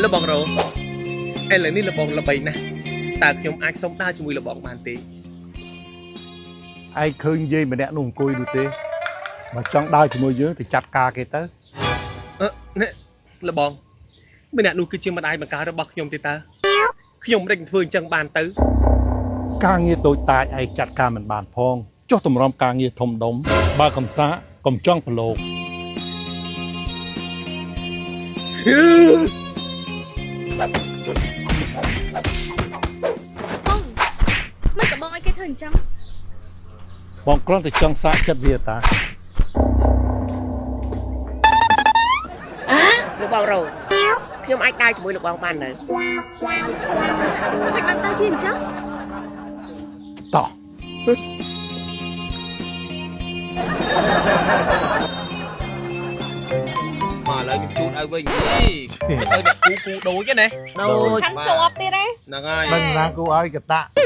លបងរ៉ូឥឡូវនេះលបងល្បីណាស់តើខ្ញុំអាចសុំដើរជាមួយលបងបានទេ ឯងឃើញយាយម្នាក់នោះអង្គុយនោះទេបើចង់ដើរជាមួយយើងទៅចាត់ការគេទៅ អឺនេះលបងម្នាក់នោះគឺជាម្ដាយបង្កើតរបស់ខ្ញុំទេតើខ្ញុំមិនដឹងធ្វើអញ្ចឹងបានទៅ ការងារតូចតាចឯងចាត់ការមិនបានផងចុះតម្រាំការងារធំដុំបើកំសាកកុំចង់ប្រឡូក បងមិនក៏បងឲ្យគេធ្វើអញ្ចឹង បងគ្រាន់តែចង់សាកចិត្តវាតា លោកបងរ៉ូខ្ញុំអាចដើរជាមួយលោកបងបាននៅ មិនបានទៅជាអញ្ចឹង តោះ មកឥឡូវខ្ញុំជូតឲ្យវិញនេះទៅអ្នកគូគូដូចណា ដូច ខាន់ជាប់ទៀតទេ ហ្នឹងហើយ មិនណាគូឲ្យកតាក់ ពី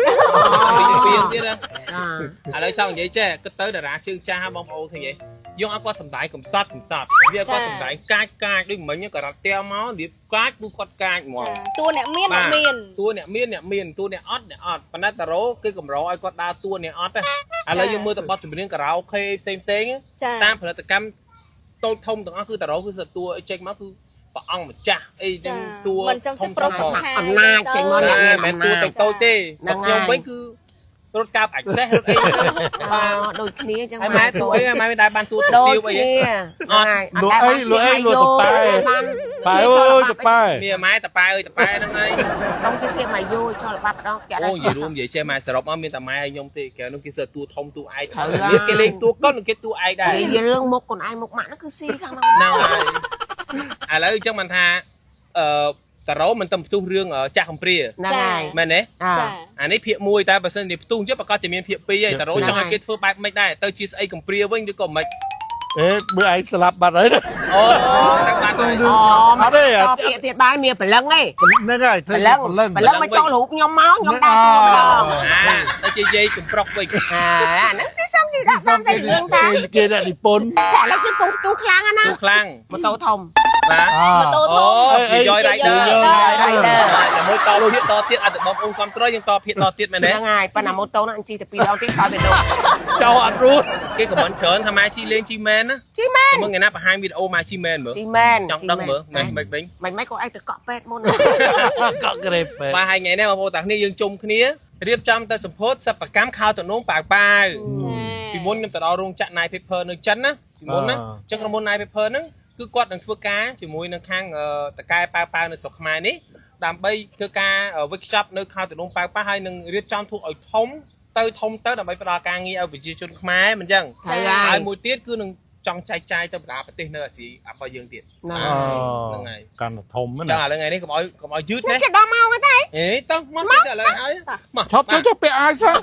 ពីទៀតណា ចា ឥឡូវចង់និយាយចេះគិតទៅតារាជើងចាស់បងប្អូនឃើញទេយើងឲ្យគាត់សំដែងកំសត់កំសត់វាឲ្យគាត់សំដែងកាចកាចដូចមិញក៏រត់ផ្ទះមករៀបកាចគឺគាត់កាចហ្មង តួអ្នកមានអ្នកមាន តួអ្នកមានអ្នកមានតួអ្នកអត់អ្នកអត់ប៉ុន្តែតារ៉ូគឺកម្រឲ្យគាត់ដើរតួអ្នកអត់ទេឥឡូវយើងមើលតែបទចម្រៀងការ៉ាអូខេផ្សេងផ្សេង ចា តាមផលិតកម្មតូចធំទាំងអស់គឺតារ៉ូគឺសតួចេញមកគឺព្រះអង្គម្ចាស់អីចឹងតួ មិនចឹងទៅប្រុសសុខា អំណាចចេញមកអ្នកមាន មិន អំណាច តួតូចតូចទេបើខ្ញុំវិញគឺរត់កាបអាចសេះរត់អី បាទដូចគ្នាចឹង ហើយម៉ែតួអីម៉ែមិនដែលបានតួ ដូច ទៀវអី គ្នា អត់ ហើយ លក់អីលក់អីលក់តប៉ែ បាន ប៉ែអើយតប៉ែ មានម៉ែតប៉ែអើយតប៉ែហ្នឹងហើយ សុំគេស្លៀកមកយូរចូលល្បាប់ម្ដងគេអត់ អូនិយាយរួមនិយាយចេះម៉ែសរុបមកមានតែម៉ែឲ្យខ្ញុំទេគេនោះគេសើតួធំតួឯកនេះគេលេងតួកុនគេតួឯកដែរ និយាយរឿងមុខខ្លួនឯងមុខម៉ាក់ហ្នឹងគឺស៊ីខាងហ្នឹង ហ្នឹងហើយឥឡូវអញ្ចឹងបានថាអឺតារ៉ូមិនទៅផ្ទុះរឿងចាស់កំព្រា ហ្នឹងហើយ មែនទេ អា ចា អានេះភាគ1តែបើសិនជាផ្ទុះអញ្ចឹងប្រកាសជាមានភាគ2ហើយតារ៉ូចង់ឲ្យគេធ្វើបែបម៉េចដែរទៅជាស្អីកំព្រាវិញឬក៏ម៉េច អេមើលឯងស្លាប់បាត់ហើយ អូទៅបាត់ហើយ អូ អត់ទេ តពាក្យទៀតបានមានព្រលឹងឯង ហ្នឹងហើយធ្វើ ព្រលឹង ព្រលឹង ព្រលឹងមកចូលរូបខ្ញុំមកខ្ញុំដើរតួម្ដង អាទៅជាយាយកំប្រុកវិញ អាអាហ្នឹងស៊ីសំគេដាក់សំតែរឿងតា គេអ្នកនិពន្ធ តែឥឡូវគឺពងផ្ទុះខ្លាំងណាស់ ទូខ្លាំង ម៉ូតូធំ បាទ អា ម៉ូតូធ អូ ំ យយ rider Rider តែមួយតភាគតទៀតអត់បងប្អូនគ្រប់ត្រូវយើងតភាគតទៀតមែនទេ ហ្នឹងហើយប៉ុន្តែម៉ូតូហ្នឹងអញជិះតែពីរដងទៀតសល់វាដូច ចោលអត់រួច គេខមមិនច្រើនថាម៉ែជីលេងជីមែនណា ជីមែន មើលថ្ងៃណាបង្ហាញវីដេអូម៉ែជីមែនមើល ជីមែន ចង់ដឹងមើលមិនមិនវិញ មិនមិនក៏ឯងទៅកក់ពេទ្យមុន កក់ក្រេបពេ បាទហើយថ្ងៃនេះបងប្អូនតាគ្នាយើងជុំគ្នារៀបចំទៅសម្ពោធសិប្បកម្មខោទំនងប៉ាវប៉ាវ ចា ពីមុនខ្ញុំទៅដល់រោងចក្រ Nike Paper នៅចិនណាពីមុនណាអញ្ចឹងក្រុមហ៊ុន Nike Paper ហ្នឹងគឺគាត់នឹងធ្វើការជាមួយនឹងខាងតកែប៉ាវប៉ាវនៅស្រុកខ្មែរនេះដើម្បីធ្វើការ workshop នៅខោទំនងប៉ាវប៉ាវហើយនឹងរៀបចំធ្វើឲ្យធំទៅធំទៅដើម្បីផ្ដល់ការងារឲ្យប្រជាជនខ្មែរមិនអញ្ចឹង ត្រូវហើ ហើយ យមួយទៀតគឺនឹងចង់ចែកចាយទៅបណ្ដាប្រទេសនៅអាស៊ីរបស់យើងទៀត ហ្នឹង ហ្នឹងហើយ កាន់តែធំ ចឹង ណា ឥឡូវថ្ងៃនេះកុំឲ្យកុំឲ្យយឺតណា ចេះដល់មកហ្នឹងទេ អេតោះមកទៀតឥឡូវហើយមក ឈប់ចូលចុះពាក់អាវសិន